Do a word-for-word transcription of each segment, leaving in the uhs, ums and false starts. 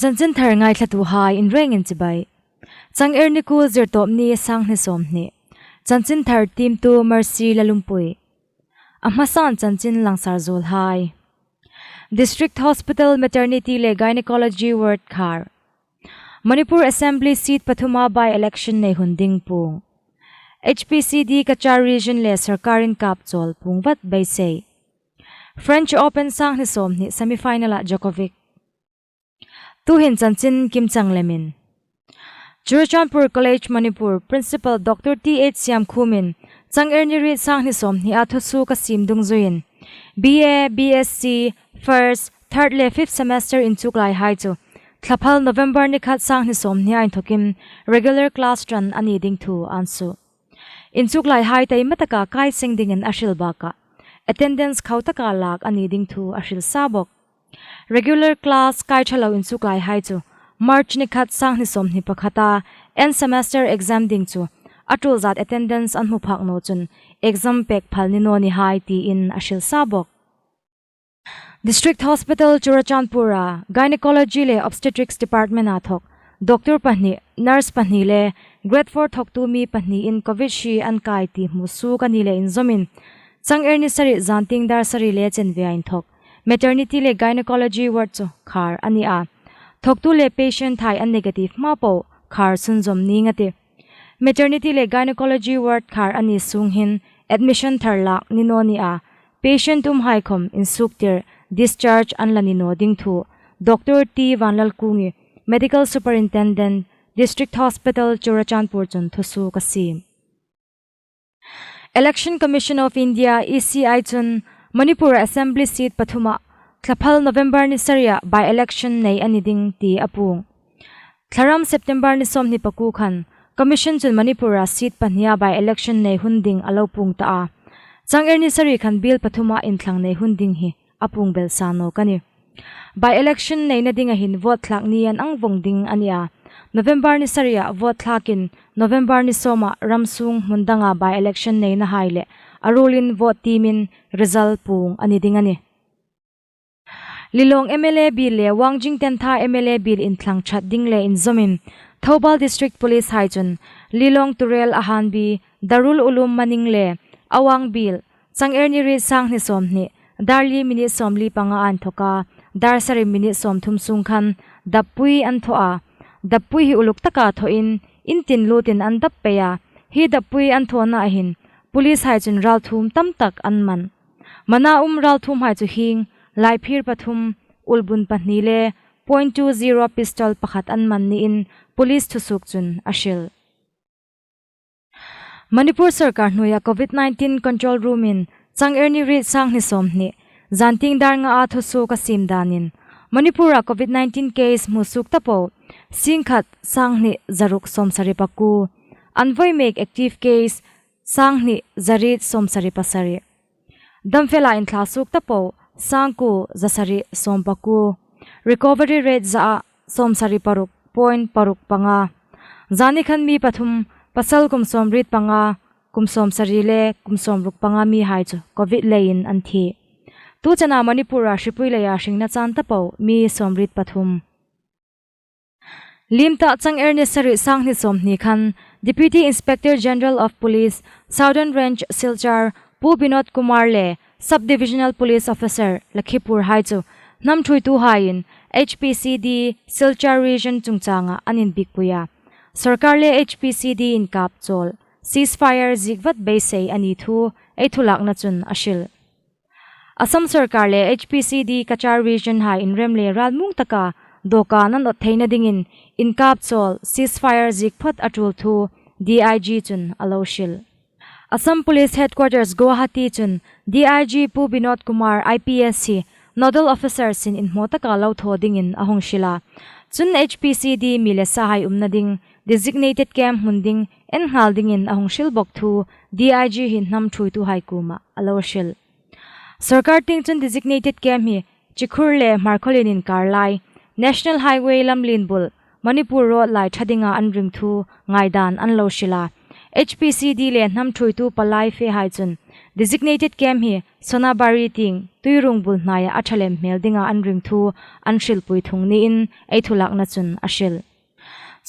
Chanchin thar ngaithlatuhai inrengin chibai. Chang er ni kul, Zirtawpni, sanghni sawmhni. Chanchin thar tiemtu Mercy Lalumpui. A hmasan chanchin langsar zuolhai. District Hospital Maternity le Gynecology Ward khar. Manipur Assembly seat pathuma by-election nei hun ding puong. H P C D Cachar Region le sawrkarin kap chawl puong vat beisei. French Open sanghni sawmhni semi-final-a Djokovic. Tuhin chanchin kimchang lemin. Churachandpur College Manipur Principal Doctor T H Siamkhumin chang er ni riet sanghni sawmhnia thusuok a siem dungzuiin B A, B S C, first, third le fifth semester inchuklaihai chu thlaphal November ni khat sanghni sawmhnia inthokin regular class ṭan a ni ding thu an suo. Inchuklaihai taima taka kai seng dingin a hril bakah attendance khau taka lak a ni ding thu a hril sa bawk. Regular class kai ṭha lo inchuklaihai chu March ni khat sanghni sawmhni pakhata end semester exam ding chu a ṭul zat attendance an hmu phak naw chun exam pek phal ni naw ni hai tiin a hril sa bawk. District Hospital Churachandpur-a Gynecology le Obstetrics Department-a thok doctor pahni, nurse pahni le grade four thoktu mi pahni in Covid hri an kai ti hmusuok a ni le inzawmin chang er ni sari zantieng dar sari le chenvea inthok maternity le gynecology ward chu khar a ni a. Thoktu le patient hai an negative hma po khar sunzawm ning a tih. Maternity le gynecology ward khar a ni sung hin admission thar lak ni naw ni a. Patient umhai khom insuoktir, discharge an la ni naw ding thu Doctor T Vanlalkungi, Medical Superintendent, District Hospital Churachandpur chun thusuok a siem. Election Commission of India, E C I chun Manipur Assembly seat pathuma thlaphal November ni saria by-election nei a ni ding ti a puong. Thlaram September ni sawmhni pakuo khan Commission chun Manipur-a seat pahnia by-election nei hun ding a lo puong ta a. Chang er ni sari khan biel pathuma inthlang nei hun ding hi a puong belsa nawk a nih. By-election neina dinga hin vote thlak ni an ang vawng ding a ni a. November ni saria vote thlakin November ni sawma ram sung hmun danga by-election neinahai le a ruolin vote tiemin result puong a ni ding a nih. Lilong M L A biel le Wangjing Tentha M L A biel inthlang ṭhat ding le inzawmin Thoubal District Police hai chun Lilong Turel Ahanbi, Darul Ulum Maning le Awang biel, chang er ni riet sanghni sawmhni, dar li minute sawmli panga an thawk a, dar sari minute sawmthum sung khan dappui an thaw a. Dappui hi uluk taka thawin in tin lutin an dap pei a. Hi dappui an thawnaah hin police hai chun ralthuom tam tak an man. Mana um ralthuomhai chu hieng laiphir pathum, ulbun pahni le point two zero pistol pakhat an man niin police thusuok chun a hril. Manipur sawrkar hnuoia Covid nineteen Control Room-in chang er ni riet sanghni sawmhni, zantieng dar ngaa thusuok a siem danin Manipur-a Covid nineteen case hmusuok ta po singkhat sanghni zaruk sawmsari pakuo, an voi mek active case sanghni zariet sawmsari pasari. Damfela inthla suok ta po sangkuo zasari sawmpakuo. Recovery rate zaa sawmsari paruk point paruk panga. Zani khan mi pathum, pasal kum sawmriet panga, kum sawmsari le kum sawmruk panga mihai chu Covid leiin an thi. Tu chena Manipur-a hripui leia hringna chan ta po mi sawmriet pathum. Liem ta chang er ni sari sanghni sawmhni khan Deputy Inspector General of Police, Southern Range Silchar, Pu Binod Kumar le Sub-Divisional Police Officer Lakhipur hai chu hnam ṭhuoituhaiin H P C D Silchar Region chungchanga an inbiekpui a. Sawrkar le H P C D inkap chawl, ceasefire ziek vat beisei a ni thu ei thulakna chun a hril. Assam sawrkar le H P C D Cachar Region hai inrem le ralmuong taka dawkan an awt theina dingin inkap chawl, ceasefire ziek phawt a ṭul thu D I G chun a lo hril. Assam Police Headquarters Guwahati chun D I G Pu Binod Kumar I P S hi Nodal Officer sin inhmaw taka lo thaw dingin a hung hril a. Chun H P C D mi le sahai umna ding designated camp hmun ding en nghal dingin a hung hril bawk thu D I G hin hnam ṭhuoituhai kuoma a lo hril. Sawrkar tieng chun designated camp hi Chikhur le Hmarkhawlien inkar lai National Highway lamlien bul Manipur Road lai ṭha dinga an ring thu ngaidan an lo hril a. H P C D le hnam ṭhuoitu palai fehai chun Designated camp hi Sonabari tieng Tuirung bul hnaia a ṭha lem hmel dinga an ring thu an hrilpui thung niin ei thulakna chun a hril.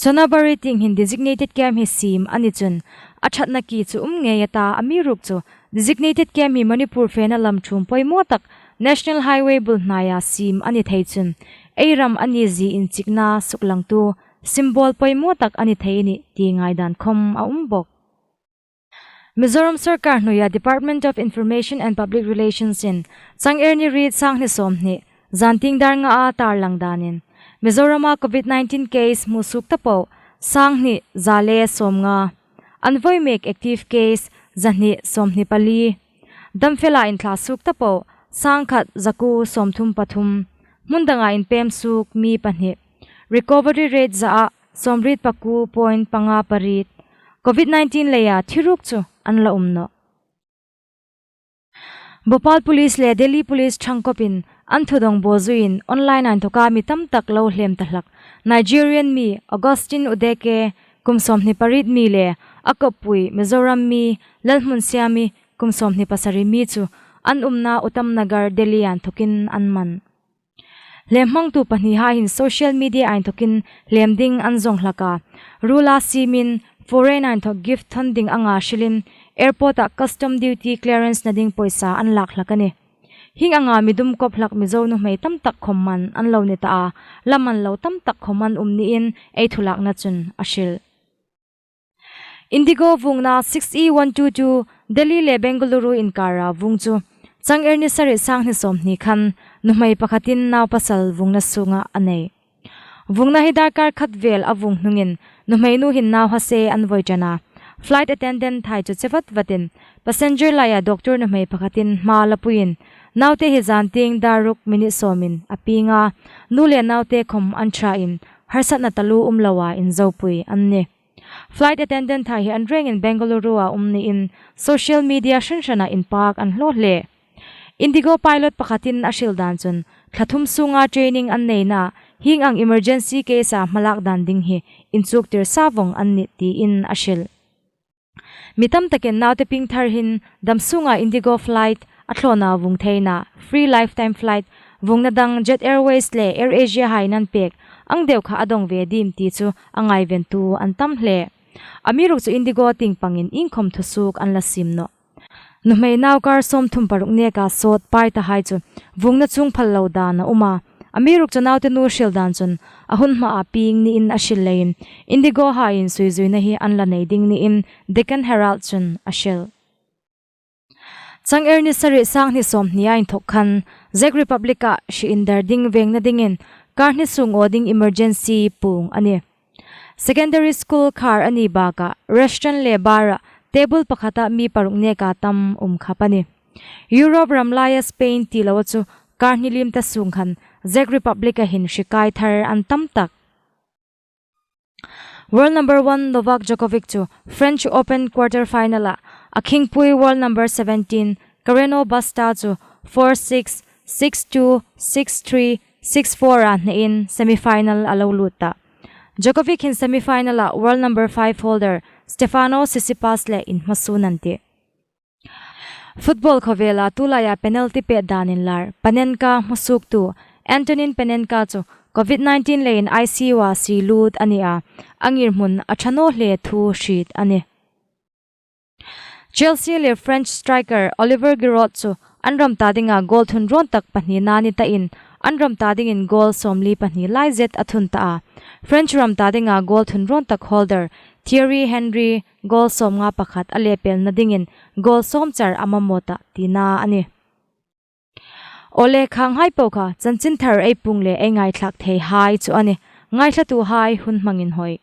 Sonabari tieng hin designated camp hi siem a ni chun a ṭhatna ki chu um ngei a ta, amiruokchu designated camp hi Manipur fena lam ṭhum poimaw tak National Highway bul hnaia siem a ni thei chun ei ram a ni zie inchikna suklangtu symbol poimaw tak a ni thei a nih ti ngaidan khom a um bawk. Mizoram sawrkar hnuoia Department of Information and Public Relations in Chang-er ni riet, Sanghni sawmhni, zantieng dar ngaa tarlang danin Mizorama Covid nineteen case hmusuok ta po sanghni za le sawmnga, an voi mek active case zahni sawmhni pali, damfela inthla suok ta po sangkhat zakuo sawmthum pathum, hmun danga inpem suok mi pahni, recovery rate zaa sawmriet pakuo point panga pariet, Covid nineteen leia thi ruok chu an la um nawh. Bhopal Police le Delhi Police ṭhangkawpin an thudong bawzuiin online a inthoka mi tam tak lo hlem ta hlak Nigerian mi Augustine Udeke, kum sawmhni pariet mi le a kawppui Mizoram mi Lalhmunsiami, kum sawmhni pasari mi chu an umna Uttam Nagar, Delhi a inthokin an man. Hlem hmangtu pahnihai hin social media a inthokin hlem ding an zawng hlak a, ruola siemin foreign a inthok gift thawn ding anga hrilin airport-a custom duty clearance-na ding pawisa an lak hlak a nih. Hieng anga mi dum kawp hlak Mizo nuhmei tam tak khom man an lo ni ta a, la man lo tam tak khom an um niin ei thulakna chun a hril. Indigo vuongna six E one two two Delhi le Bengaluru inkara vuong chu Chang-er ni sari, Sanghni sawmhni khan nuhmei pakhatin naupasal vuongna sunga a nei. Vuongna hi darkar khat vel a vuong hnungin nuhmei nu hin nauhase an voi ṭan a. Flight attendant hai chu che vat vatin passenger laia doctor nuhmei pakhatin hma la puiin naute hi zantieng dar ruk minute sawmin a pieng a. Nu le naute khom an ṭhain harsatna taluo um loa inzopui an nih. Flight attendant hai hi an rengin Bengaluru-a um niin social media hran hrana inpak an hlaw hle. Indigo pilot pakhatin a hril dan chun thla thum sunga training an neina hieng ang emergency case-a hmalak dan ding hi inchuktir sa vawng an nih tiin a hril. Mi tam takin naute pieng thar hin dam sunga Indigo flight a thlawna vuong theina free lifetime flight vuongna dang Jet Airways le Air Asia hai'n an pek ang deu kha a dawng ve dim ti chu a ngaiventu an tam hle. Amiruokchu Indigo tieng pangin iengkhom thusuok an la siem nawh. Nuhmei naukar sawmthum paruk neka sawt pai tahai chu vuongna chung phal lo dan a um a, amiruokchu naute nu hril dan chun a hun hmaa pieng niin a hril leiin Indigo hai'n suizuina hi an la nei ding niin Deccan Herald chun a hril. Chang-er ni sari, Sanghni sawmhni a inthok khan Czech Republic-a hri indar ding vengna dingin kar hni sung aw ding emergency puong a nih. Secondary school khar a ni bakah restaurant le bar-a table pakhata mi paruk neka tam um khap a nih. Europe ram laia Spain ti lo chu kar hni liem ta sung khan Czech Republic-a hin hri kai thar an tam tak. World number one Novak Djokovic chu French Open quarter final-a a khingpui world number seventeen Carreno Busta chu four six, six two, six three, six four-a hnein semi-final a lo lut ta. Djokovic hin semi-final-a world number five holder Stefano Tsitsipas le inhmasuon an tih. Football khawvela tulaia penalty pet dan inlar Panenka hmusuoktu Antonin Panenka chu Covid nineteen leiin I C U-a sie lut a ni a, a ngirhmun a ṭha naw hle thu hriet a nih. Chelsea le French striker Olivier Giroud chu an ram ta dinga goal thun rawn tak pahnina ni tain an ram ta dingin goal sawmli pahni lai zet a thun ta a. French ram ta dinga goal thun rawn tak holder Thierry Henry goal sawmnga pakhat a lepelna dingin goal sawmchar a mamaw ta tina a nih. Awle, khanghai po kha chanchin thar ei puong le ei ngaithlak theihai chu a nih. Ngaithlatuhai hun hmangin hoi.